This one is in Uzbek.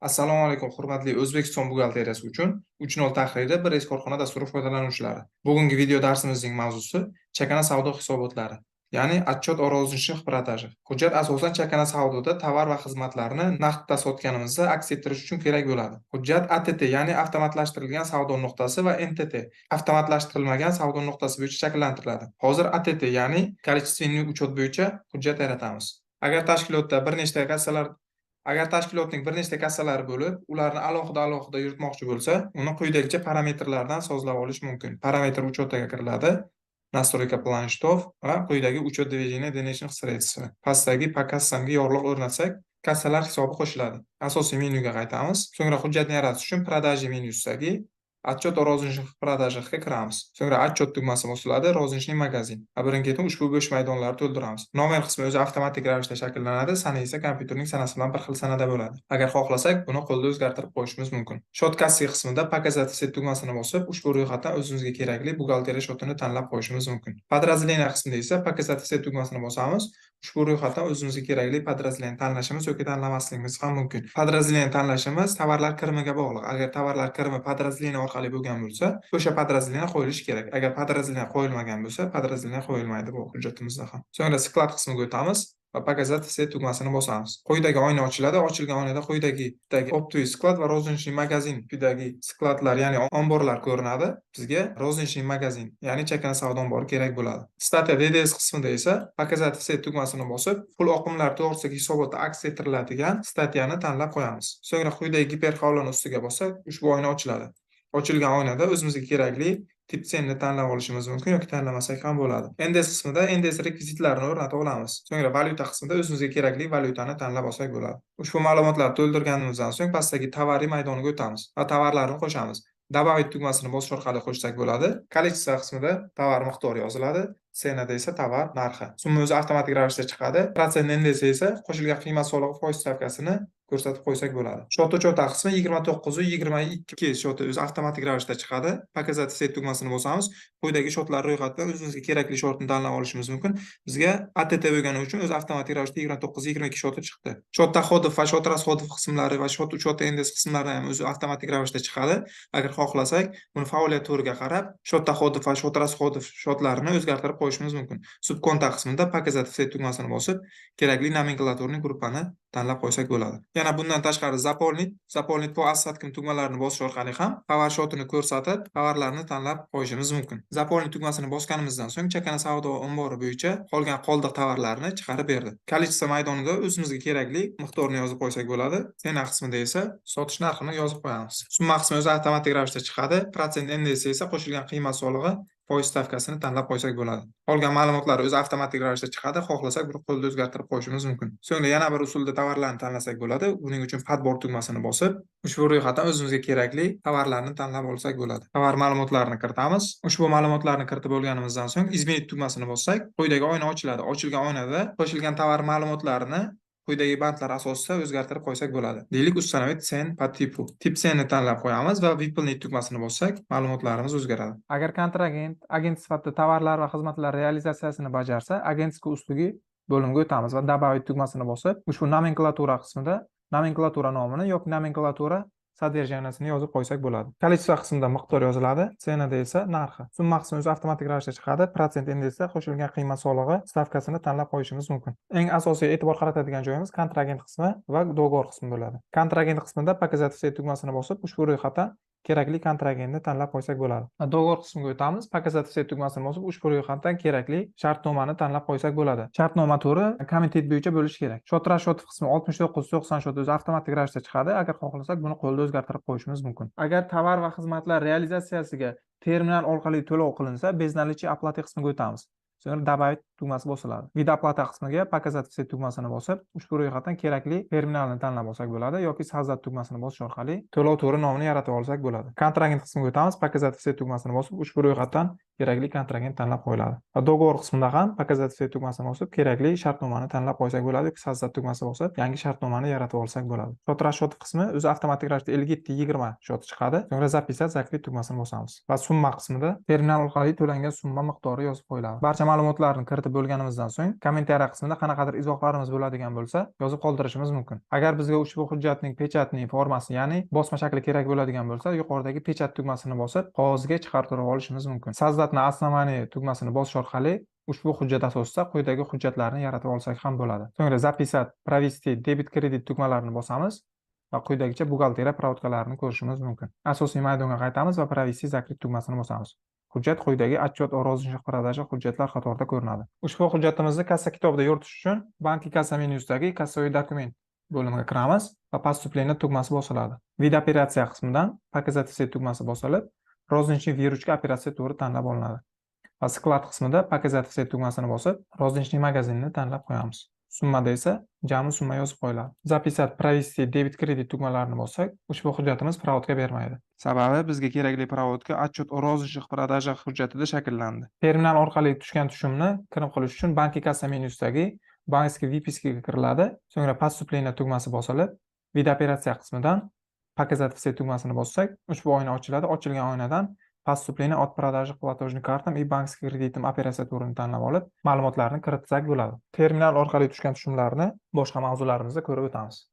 Assalomu alaykum, hurmatli O'zbekiston buxgalteriyasi uchun 3.0 tahriri 1S korxona dasturi foydalanuvchilari. Bugungi video darsimizning mavzusi chakana savdo hisobotlari, ya'ni отчет о розничных продажах. Hujjat asosan chakana savdoda tovar va xizmatlarni naqdda sotganimizda aks ettirish uchun kerak bo'ladi. Hujjat ATT, ya'ni avtomatlashtirilgan savdo nuqtasi va NTT, avtomatlashtirilmagan savdo nuqtasi bo'yicha shakllantiriladi. Hozir ATT, ya'ni количественный учет bo'yicha hujjat yaratamiz. Agar tashkilotning bir nechta kassalari bo'lib, ularni alohida-alohida yuritmoqchi bo'lsa, uni quyidagicha parametrlardan sozlab olish mumkin. Параметры учёта ga kiriladi. Настройка план счетов va quyidagi учет движения денежных средств. Pastdagi по кассам ga yorliq o'rnatsak, kassalar hisobi qo'shiladi. Asosiy menyuga qaytamiz. So'ngra hujjatni yaratish uchun продажи menyusidagi отчет о розничных продажах ga kiramiz. So'ngra отчет tugmasi bosiladi, розничный магазин. Va birin-ketin ushbu bo'sh maydonlarni to'ldiramiz. Nomer qismi o'zi avtomatik ravishda shakllanadi, sana esa kompyuterning sanasi bilan bir xil sanada bo'ladi. Agar xohlasak, buni qo'lda o'zgartirib qo'yishimiz mumkin. Счёт кассы qismida показать все tugmasini bosib, ushbu ro'yxatdan o'zimizga kerakli buxgalteriya счёт ini tanlab qo'yishimiz mumkin. Подразделение qismida esa показать все tugmasini bosamiz. Ushbu ro'yxatdan o'zimizga kerakli подразделение tanlashimiz yoki tanlamasligimiz ham mumkin. Подразделение tanlashimiz tovarlar kirimiga bog'liq. Agar tovarlar kirimi подразделение orqali bo'lgan bo'lsa, o'sha подразделение qo'yilishi kerak. Agar подразделение qo'yilmagan bo'lsa, подразделение qo'yilmaydi bu hujjatimizda ham. So'ngra склад qismiga o'tamiz va показать все tugmasini bosamiz. Quyidagi oyna ochiladi. Ochilgan oynada quyidagi оптовый склад va розничный магазин quyidagi склад lar, ya'ni omborlar ko'rinadi. Bizga розничный магазин, ya'ni chakana savdo ombori kerak bo'ladi. Статья ДДС qismida esa показать все tugmasini bosib, pul oqimlari to'g'risidagi hisobotda aks ettiriladigan статья ni tanlab qo'yamiz. So'ngra quyidagi giperhavolani ustiga bossak, ushbu oyna ochiladi. Ochilgan oynada o'zimizga kerakli тип цен ni tanlab olishimiz mumkin yoki tanlamasak ham bo'ladi. НДС qismida НДС rekvizitlarini o'rnatib olamiz. So'ngra valyuta qismida o'zimizga kerakli valyutani tanlab olsak bo'ladi. Ushbu ma'lumotlarni to'ldirganimizdan so'ng pastdagi товары maydoniga o'tamiz va tovarlarni qo'shamiz. Добавить tugmasini bosish orqali qo'shsak bo'ladi. Количество qismida tovar miqdori yoziladi. Цена da esa tovar narxi. Summa o'zi avtomatik ravishda chiqadi. Процент НДС esa qo'shilgan qiymat solig'i foiz stavkasini ko'rsatib qo'ysak bo'ladi. Счёт учёта qismi 29 22 счёт i o'zi avtomatik ravishda chiqadi. Показать все tugmasini bosamiz. Quyidagi счёт lar ro'yxatidan o'zimizga kerakli счёт ni tanlab olishimiz mumkin. Bizga ATT bo'lgani uchun o'zi avtomatik ravishda 29 22 счёт i chiqdi. Счёт доходов va счёт расходов qismlari va счёт учета НДС qismlari ham o'zi avtomatik ravishda chiqadi. Agar xohlasak, buni faoliyat turiga qarab, счёт доходов va счёт расходов счёт larini o'zgartirib qo'yishimiz mumkin. Субконто qismida показать все tugmasini bosib, kerakli номенклатурный группа ni tanlab qo'ysak bo'ladi. Yana bundan tashqari заполнить, заполнить по остаткам tugmalarini bosish orqali ham tovar счёт ini ko'rsatib, tovarlarni tanlab qo'yishimiz mumkin. Заполнить tugmasini bosganimizdan so'ng chakana savdo ombori bo'yicha qolgan qoldiq tovarlarni chiqarib berdi. Количество maydonida o'zimizga kerakli miqdorni yozib qo'ysak bo'ladi. Цена qismida esa sotish narxini yozib qo'yamiz. Summa qismi o'zi avtomatik ravishda chiqadi. Процент НДС esa qo'shilgan qiymat solig'i foiz stavkasini tanlab qo'ysak bo'ladi. Qolgan ma'lumotlar o'zi avtomatik ravishda chiqadi. Xohlasak, buni qo'lda o'zgartirib qo'yishimiz mumkin. So'ngra yana bir usulda tovarlarni tanlasak bo'ladi. Buning uchun подбор tugmasini bosib, ushbu ro'yxatdan o'zimizga kerakli tovarlarni tanlab olsak bo'ladi. Tovar ma'lumotlarini kiritamiz. Ushbu ma'lumotlarni kiritib bo'lganimizdan so'ng изменить tugmasini bossak, quyidagi oyna ochiladi. Ochilgan oynada qo'shilgan tovar ma'lumotlarini quyidagi bandlar asosida o'zgartirib qo'ysak bo'ladi. Deylik, установить цен по типу. Тип цен ni tanlab qo'yamiz va выполнить tugmasini bossak, ma'lumotlarimiz o'zgaradi. Agar kontragent agent sifatida tovarlar va xizmatlar realizatsiyasini bajarsa, агентские услуги bo'limiga o'tamiz va добавить tugmasini bosib, ushbu nomenklatura qismida nomenklatura nomini yoki nomenklatura содержание sini yozib qo'ysak bo'ladi. Количество qismida miqdor yoziladi, цена da esa narxi. Summa qismi o'zi avtomatik ravishda chiqadi. Процент НДС qo'shilgan qiymat solig'i stavkasini tanlab qo'yishimiz mumkin. Eng asosiy e'tibor qaratadigan joyimiz kontragent qismi va договор qismi bo'ladi. Kontragent qismida показать все tugmasini bosib, ushbu ro'yxatdan kerakli kontragentni tanlab qo'ysak bo'ladi. Договор qismiga o'tamiz. Показать все tugmasini bosib, ushbu ro'yxatdan kerakli shartnomani tanlab qo'ysak bo'ladi. Shartnoma turi komitet bo'yicha bo'lishi kerak. Счёт расчетов qismi 69 90 счёт o'zi avtomatik ravishda chiqadi. Agar xohlasak, buni qo'lda o'zgartirib qo'yishimiz mumkin. Agar tovar va xizmatlar realizatsiyasiga terminal orqali to'lov qilinsa, безналичный оплаты qismiga o'tamiz. So'ngra добавить tugmasi bosiladi. Вид оплаты qismiga показать все tugmasini bosib, ushbu ro'yxatdan kerakli terminalni tanlab olsak bo'ladi yoki создать tugmasini bosish orqali to'lov turi nomini yaratib olsak bo'ladi. Kontragent qismiga o'tamiz, показать все tugmasini bosib, ushbu ro'yxatdan kerakli kontragent tanlab qo'yiladi. Va договор qismida ham показать все tugmasini bosib, kerakli shartnomani tanlab qo'ysak bo'ladi yoki создать tugmasi bosib, yangi shartnomani yaratib olsak bo'ladi. Счёт расчетов qismi o'zi avtomatik ravishda 57 20 счёт i chiqadi. So'ngra записать закрыть tugmasini bosamiz. Va summa qismida terminal orqali to'langan summa miqdori yozib qo'yiladi. Barcha ma'lumotlarni kiritib kiritib bo'lganimizdan so'ng комментарий qismida qanaqadir izohlarimiz bo'ladigan bo'lsa, yozib qoldirishimiz mumkin. Agar bizga ushbu hujjatning печатный formasi, ya'ni bosma shakli kerak bo'ladigan bo'lsa, yuqoridagi печать tugmasini bosib, qog'ozga chiqartirib olishimiz mumkin. Создать на основании tugmasini bosish orqali ushbu hujjat asosida quyidagi hujjatlarni yaratib olsak ham bo'ladi. So'ngra записать, провести, дебет, кредит tugmalarini bosamiz va quyidagicha buxgalteriya проводка larini ko'rishimiz mumkin. Asosiy maydonga qaytamiz va провести, закрыть tugmasini bosamiz. Hujjat quyidagi отчет о розничных продажах hujjatlar qatorida ko'rinadi. Ushbu hujjatimizni kassa kitobida yuritish uchun банк и касса menyusidagi кассовый документ bo'limiga kiramiz va поступление tugmasi bosiladi. Вид операция qismidan показать все tugmasi bosilib, розничный выручка operatsiya turi tanlab olinadi. Va склад qismida показать все tugmasini bosib, розничный magazinni tanlab qo'yamiz. Summada esa jami summa yozib qo'yiladi. Записать, провести, дебет, кредит tugmalarini bossak, ushbu hujjatimiz проводка bermaydi. Sababi bizga kerakli проводка отчет о розничных продажах hujjatida shakllandi. Terminal orqali tushgan tushumni kirim qilish uchun банк и касса menyusidagi банковский выписка ga kiriladi. So'ngra поступление tugmasi bosilib, вид операция qismidan показать все tugmasini bossak, ushbu oyna ochiladi. Ochilgan oynadan поступление от продажи платежным картам и банковским кредитам operatsiya turini tanlab olib, ma'lumotlarni kiritsak bo'ladi. Terminal orqali tushgan tushumlarni boshqa mavzularimizda ko'rib o'tamiz.